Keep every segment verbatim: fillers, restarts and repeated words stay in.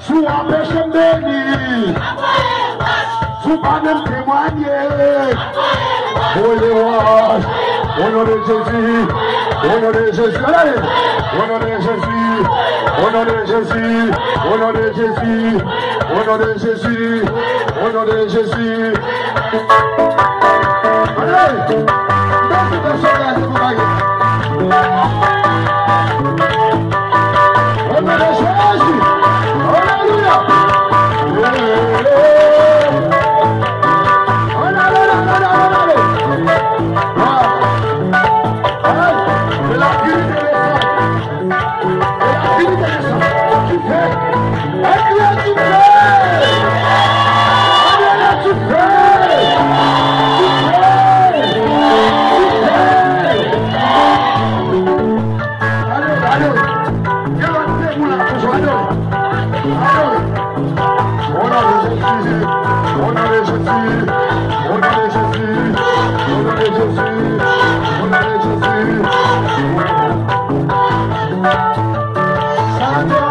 Si w anpeche m beni, si w pa menm temwanye, voye wòch. O non de Jezi, o non de Jezi, ale! O non de Jezi, o non de Jezi, o non de Jezi, o non de Jezi, o non de Jezi. Ale! Mèsi, mèsi, mèsi, mèsi. O non de Jezi! Alelouya! Ann ale, ann ale, ann ale, ann ale! Ah! Ay! E la Trinite desann! E la Trinite desann! Ki fè? Ann ale, ki fè? Ann ale, ki fè? Ki fè? Ki fè? Adore, adore. Gen lòt pye moun la toujou, adore. Adore. O non de Jezi, o non de Jezi, o non de Jezi, o non de Jezi, o non de Jezi. Sa yo.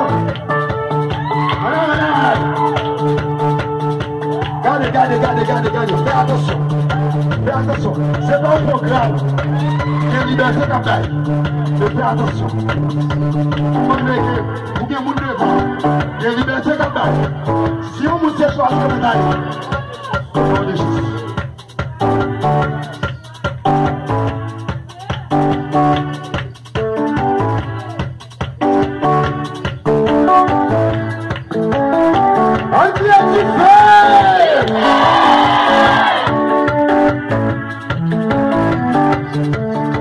Adore, adore. Gade, gade, gade, gade, gade. Fè atansyon. Fè atansyon. Se pa yon pwogram. Gen libète k ap bay. Men fè atansyon. Ou konn lè ke ou gen moun devan, gen libète k ap bay. Si yon moun te chwazi ann ale, o non de Jezi. Ann kriye dife!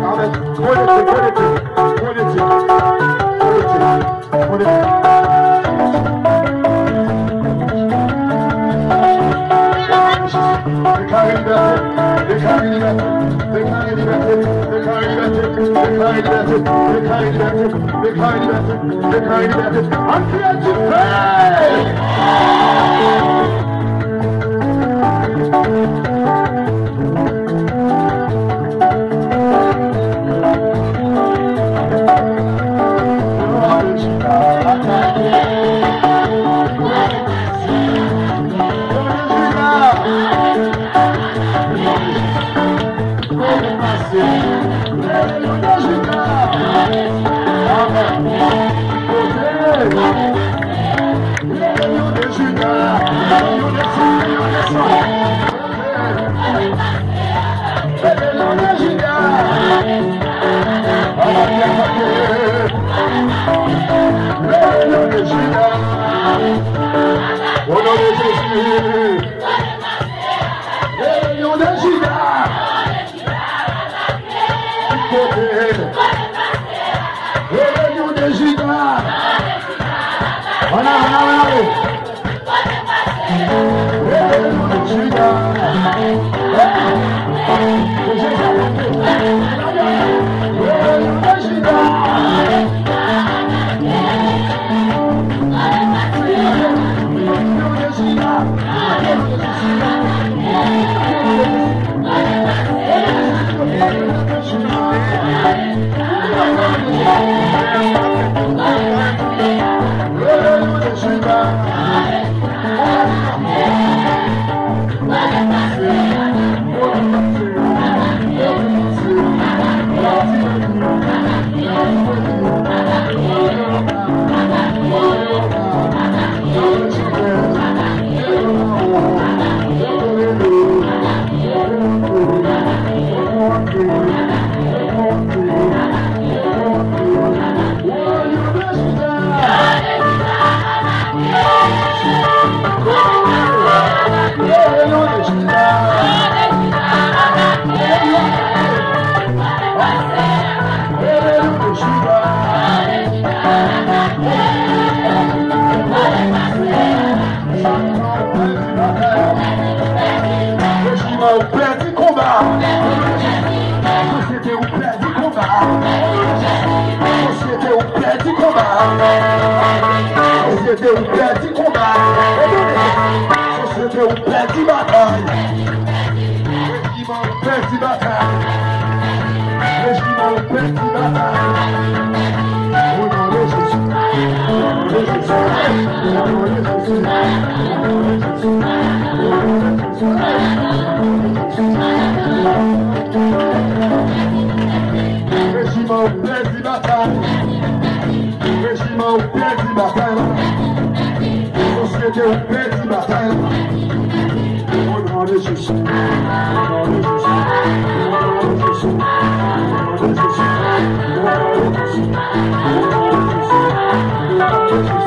Amèn. Konekte, konekte, konekte, konekte, konekte. Deklare libète, deklare libète, deklare libète, deklare libète. Deklare libète, deklare libète, deklare libète. Ann kriye dife! Rebelyon de Jida. Amèn. Kote? Rebelyon de Jida. Rebelyon de Jida. Rebelyon de Jida. Rebelyon de Jida. O non de Jezi. Rebelyon de Jida. Kote? Rebelyon de Jida. Ann ale, ann ale, ann ale. Rebelyon de Jida. Hey! Ke Jezi ap monte. Rebelyon de Jida. Rebelyon de Jida. Ou pèdi konba. Sosyete, ou pèdi konba. Sosyete, ou pèdi konba. Sosyete, ou pèdi konba. Sosyete, ou pèdi batay. Rejiman, ou pèdi batay. Rejiman, ou pèdi batay. O non de Jezi. O non de Jezi. O non de Jezi. O non de Jezi. Rejiman, ou pèdi batay. Rejiman, ou pèdi batay la. Sosyete, ou pèdi batay la. O non de Jezi. O non de Jezi. O non de Jezi. O non de Jezi. O non de Jezi. O non de Jezi. O non de Jezi.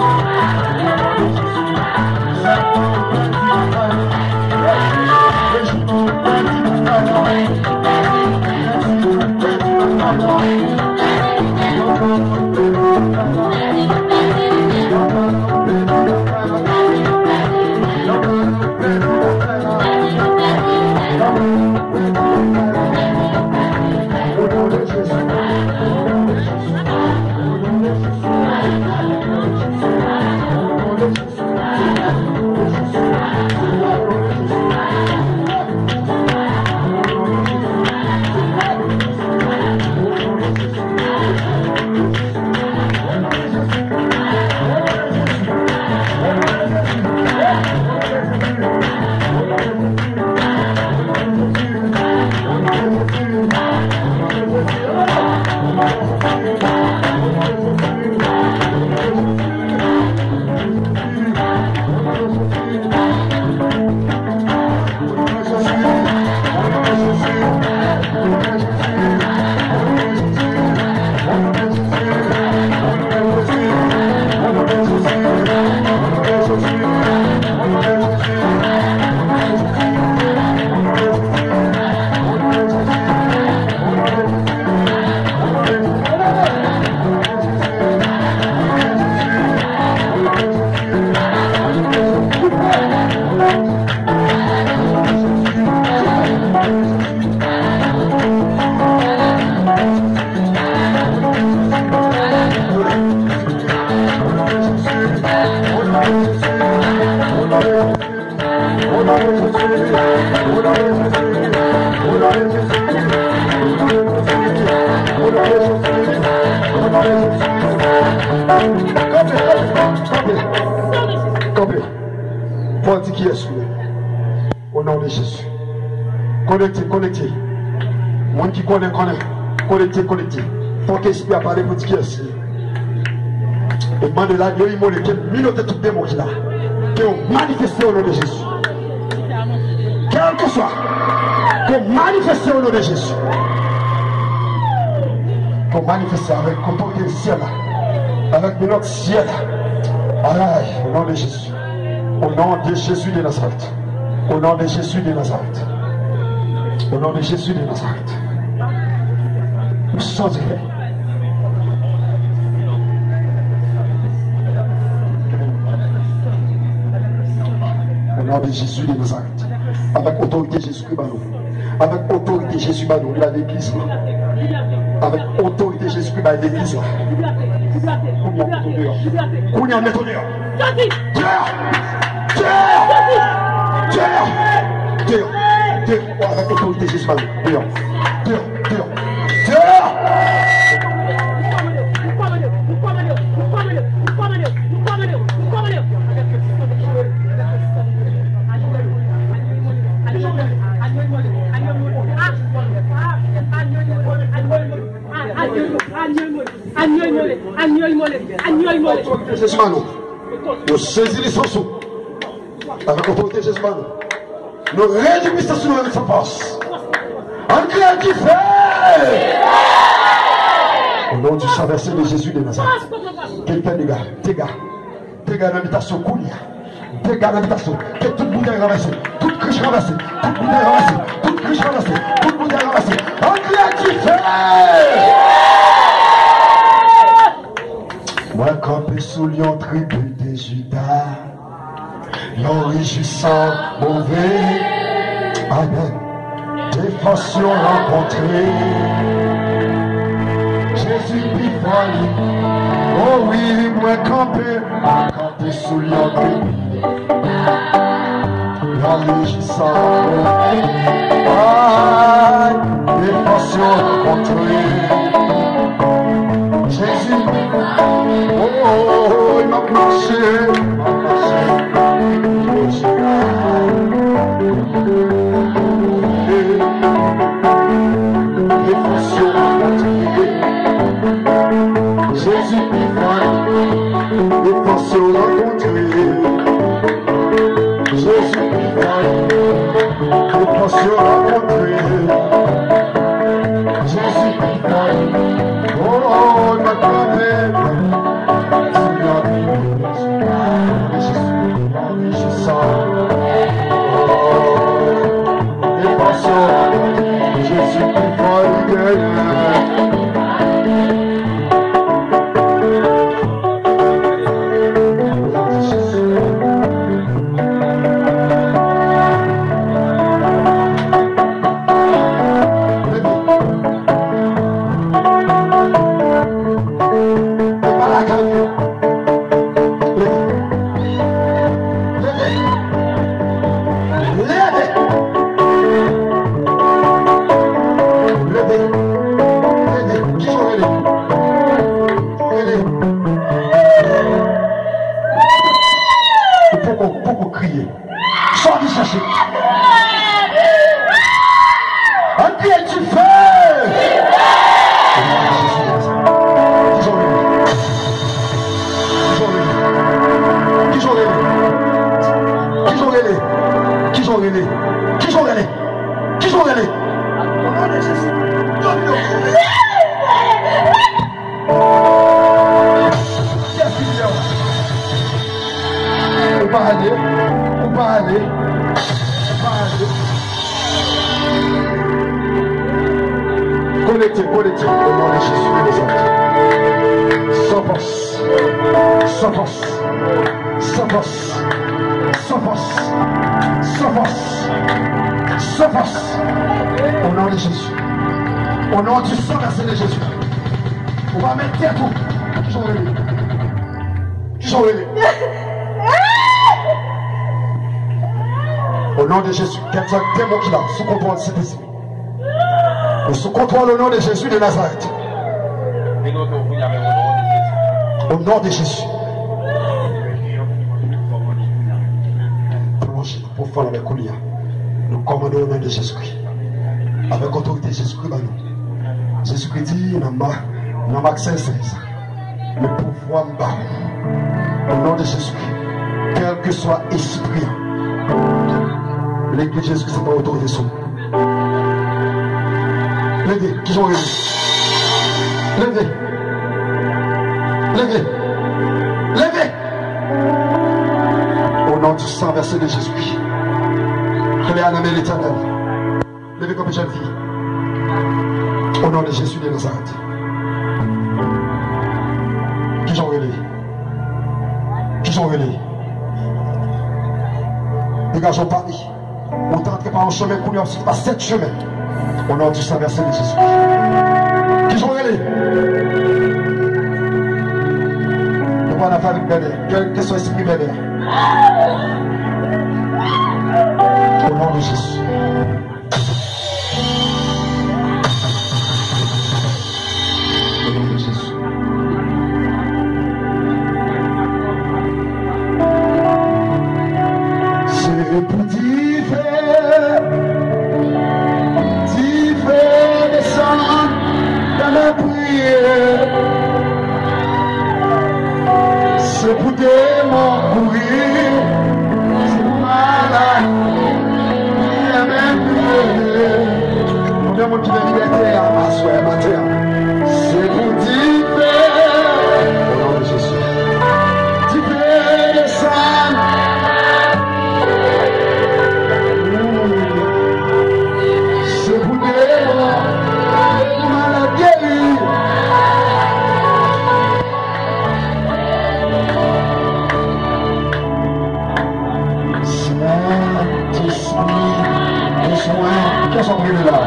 Kanpe, kanpe, kanpe. Fò w di kiyès ou ye. O non de Jezi. Konekte, konekte. Moun ki konnen, konnen. Konekte, konekte. Fòk espri a pale pou di kiyès li ye. E mande la, yo imole, ke l minote tout demon ki la. Ke yo manifeste o non de Jezi. Kèlkeswa, ke w manifeste o non de Jezi. Ke w manifeste avèk otorite syèl la, avèk minòt syèl la. Ay, o non de Jezi. O non de Jezi de Nazarèt. O non de Jezi de Nazarèt. O non de Jezi de Nazarèt. San difè. O non de Jezi de Nazarèt. Avèk otorite Jezikri ba nou. Avèk otorite Jezi ba nou. Libere legliz la. Avèk otorite Jezikri ba legliz la. Kounye a, mete w deyò. Kounye a, mete w deyò. Deyò! Deyò! Deyò! Deyò! Deyò! Avèk otorite Jezi ba nou. Deyò! Deyò! Deyò! Deyò! Otorite Jezi ba nou. Yo sezi lisans ou. Avèk otorite Jezi ba nou. Nou redi pwisans nou avèk sa fòs. Ann kriye dife! O non di San Vèse de Jezi de Nazarèt. Ke l fè dega, dega, dega nan abitasyon kounye a. Dega nan abitasyon. Ke tout boutèy ranvèse, tout krich ranvèse, tout boutèy ranvèse, tout krich ranvèse, tout boutèy ranvèse. Ann kriye dife! Mwen kanpe sou lyon tribi de Jida. Yon rejwisan move. Amèn. Defans yo rankontre. Jezi pi fò li. O wi, mwen kanpe. Kanpe sou lòd li. Nan leji sa. Ay, defans yo rankontre. Jezi. O, o, o, o, m ap mache. M ap mache. Defans yo rankontre. Jezi pi fò. Defans yo rankontre. Jezi pi fò. Defans yo rankontre. Jezi pi fò. O, nan kanpe. Leve. Leve. Leve. Leve. Leve. Kijan w rele? Kijan w rele? Ou poko, poko kriye. Sa w vin chèche? Ann kriye dife! Kijan w rele? Kijan w rele? Kijan w rele? Kijan w rele? Kijan w rele? Kijan w rele? Kijan w rele? O non de Jezi. Kiyès ki pi lè w? Ou pa ale, ou pa ale, ou pa ale. Konekte, konekte. O non de Jezi de Nazarèt. San fòs. San fòs. San fòs. San fòs. San fòs. San fòs. O non de Jezi. O non di san vèse de Jezi. Ou pa met tèt ou. Kijan w rele? Kijan w rele? O non de Jezi, kèlkeswa demon ki la, sou kontwòl Sentespri. Ou sou kontwòl o non de Jezi de Nazarèt. O non de Jezi. Plonje. Pou fò lè kounye a. Nou kòmande o non de Jezikri. Avèk otorite Jezikri ba nou. Jezikri di nan Ma, nan Mak sèz sèz, men pouvwa m ba ou. O non de Jezikri. Kèlkeswa espri an. Legliz Jezikri se pa otorite sou. Leve, kijan w rele? Leve. Leve. Leve. O non di san vèse de Jezikri. Klè a nan men Letènèl. Leve kanpe jèn fi. O non de Jezi de Nazarèt. Kijan w rele? Kijan w rele? Degaje w pa li. Ou te antre pa yon chemen, kounye a w soti pa sèt chemen. O non di san vèse de Jezi. Kijan w rele? Nou pa nan fabrik bèlè. Kèlkeswa espri bèlè. O non de Jezi. O non de Jezi. Se pou dife, dife desann nan lapriyè. Se pou demon kouri, se pou malad li menm libere. Konbyen moun ki vle libète a aswè maten an? Se pou dife. O non de Jezi. Dife desann. Se pou demon, se pou malad geri. Sentespri, bezwen, kiyès w ap rele la?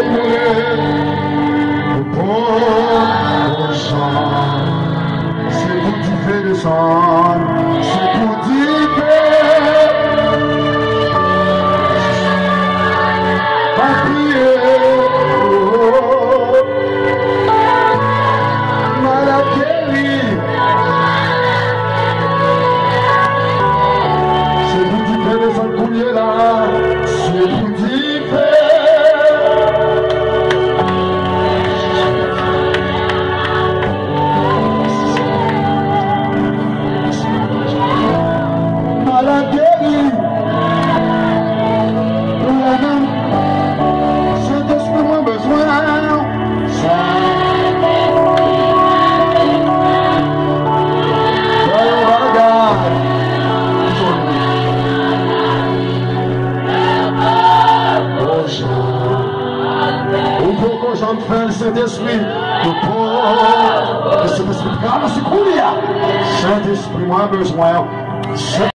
Pou bon jan. Se pou dife desann. Se pou dife. Pa kriye. Malad geri. Se pou dife desann kounye la. Se pou dife. Malad geri. Ou la menm. Sentespri, mwen bezwen. Fè yon bagay. Ou poko janm fè l, Sentespri. Ou poko. Sentespri, gade se kounye a. Sentespri, mwen bezwen.